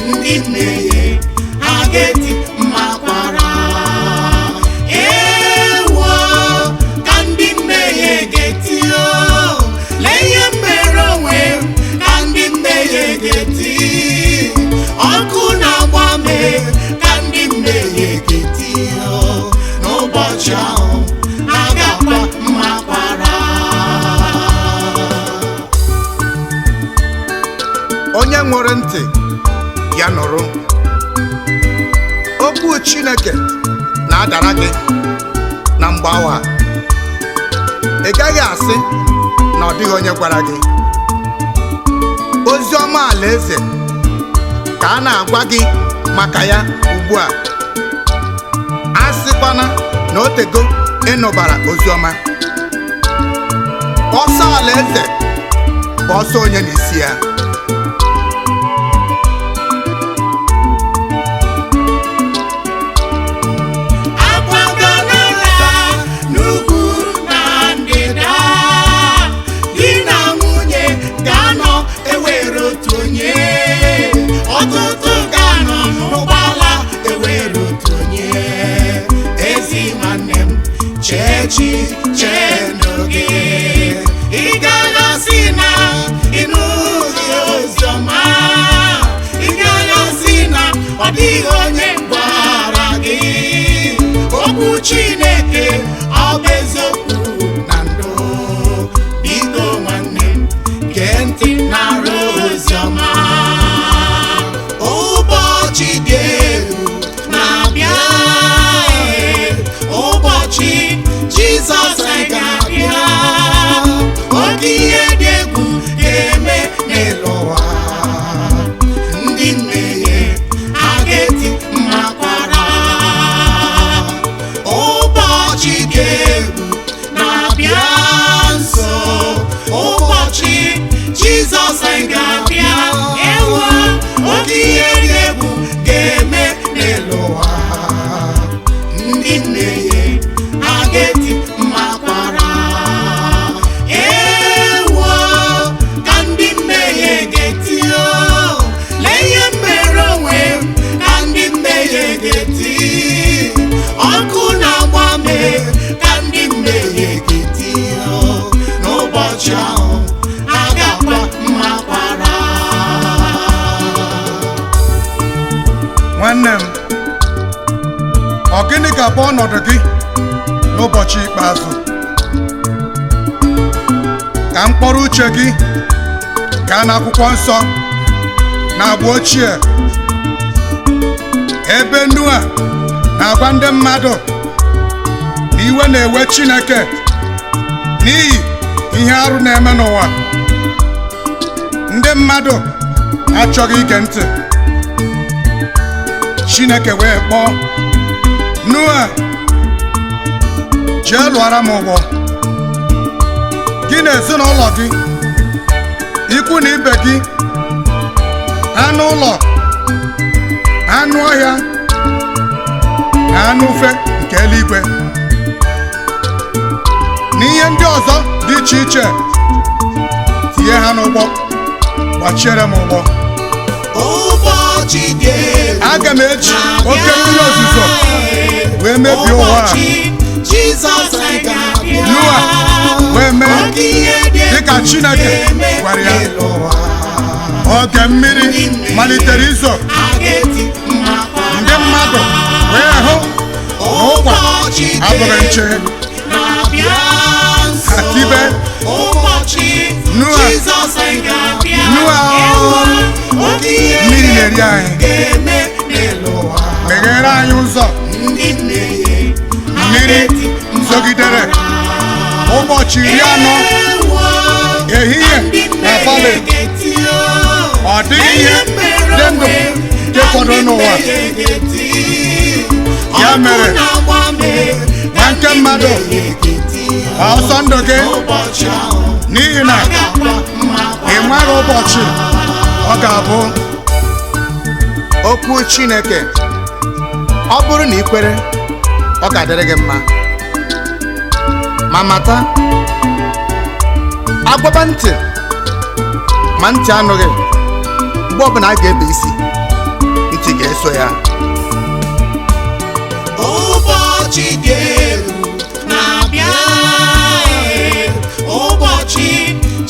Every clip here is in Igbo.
Ndị mmehie ha ga-eti mmakwara. Ewo, ka ndị mmehie ga-eti o. Lee ihe mere onwe m, ka ndị mmehie ga-eti. Ọkụ na-agba m, ka ndị mmehie ga-eti o. N'ụbọchị ahụ ha ga-akwa mmakwara. Onye nwere ntị ya nụrụ okwu Chineke na-adara gị na mgbawa a. Ị gaghị asị na ọ dịghị onye gwara gị. Ozi ọma alaeze ka a na-agwa gị maka ya ugbu a. A sịkwana na o tego ịnụbara ozi ọma. Ọsọ alaeze bụ ọsọ onye n'isi ya. Akwa ga na-ata n'ugwu na ndịda, di na nwunye ga-anọ ewere otu onye, ọtụtụ ga-anọ n'ụgbọala ewere otu onye. Ezi nwanne m, chee chi chee ndụ gị, ị gaghị asị na ịnụghị oziọma, ị gaghị asị na ọ dịghị onye gwara gị. Okwu Chineke ọ bụ eziokwu na ndụ. Biko nwanne m, gee ntị nara oziọma. Ụbọchị dị egwu na-abịa, ee, ụbọchị Jizọs ga-abịa. Oke ihe dị egwu ga-eme n'elu ụwa. Ndị mmehie ha ga-eti mmakwara. Ụbọchị dị egwu na-abịa nso, ụbọchị Jizọs ga-abịa. Ewo, oke ihe dị egwu ga-eme n'elu ụwa. Ndị mmehie ha ga-eti mmakwara. Ewo, ka ndị mmehie ga-eti o. Lee ihe mere onwe m, ka ndị mmehie ga-eti. Ọkụ na-agba m, ka ndị mmehie ga-eti o. N'ụbọchị ahụ ha ga-akwa mmakwara. Nwanne m, ọ gịnị ga-abụ ọnọdụ gị n'ụbọchị ikpeazụ? Ka mkpọrọ uche gị gaa n'akwụkwọ nsọ na agba ochie, ebe Noa na-agwa ndị mmadụ na iwe na-ewe Chineke n'ihi ihe arụ na-eme n'ụwa. Ndị mmadụ achọghị ige ntị. Chineke wee kpọọ Noa, jee lụọra m ụgbọ, gị na ezinụlọ gị, ikwu na ibe gị, anụ ụlọ, anụ ọhịa na anụ ufe nke eluigwe, na ihe ndị ọzọ dị iche iche, tinye ha n'ụgbọ, gbachiere m ụgbọ. Ụbọchị dị egwu Aga m eji oke mmiri ozuzo wee mebie ụwa a. Ụbọchị Jizọs ga-abịa. Noa wee mee Oke ihe dị egwu dịka Chineke ga-eme gwara ya. n'elu ụwa. Oge mmiri malitere izo, Ha ga-eti mmakwara. ndị mmadụ wee hụ na ụkwa Ụbọchị dị abụghị nche. egwu na-abịa nso. Akibe. Ụbọchị Noa. Jizọs ga-abịa. Noa. Ewo, oke ihe Mmiri dị na-eri egwu anyị. ga-eme n'elu ụwa. Meghere anyị ụzọ. Ndị mmehie ha Mmiri ga-eti zogidere mmakwara. ụbọchị 40, ehihie na abalị. Ọ dịghị ihe dị ndụ nke fọdụrụ n'ụwa. Ya mere, nwa nke mmadụ, gbaa ọsọ ndụ gị, n'ihi na ị maghị ụbọchị ọ ga-abụ. Okwu Chineke, ọ bụrụ na ị kwere, ọ ga-adịrị gị mma. Ma mata, agwaba ntị ma ntị anụghị, Mgbe ọbụla a ga-ebe isi, ntị ga-eso ya. Ụbọchị dị egwu na-abịa, ee, ụbọchị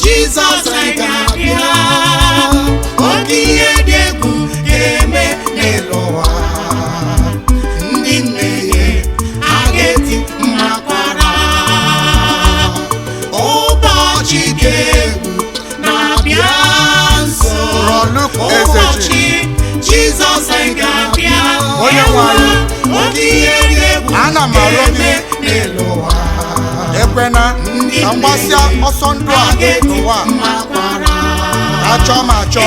Jizọs anyị ga-abịa. Oke ihe dị egwu ga-eme n'elu ụwa. Ndị mmehie a ga-eti mmakwara. Ụbọchị dị egwu na-abịa nso. Rọluk Ezeji. Ụbọchị Jizọs anyị ga-abịa. Onye nwe anyị, Oke ihe dị egwu ana m arịọ gị, ga-eme n'elu ụwa. Ekwena ka m gbasịa ọsọ ndụ a n'ụwa a. Achọ m achọ.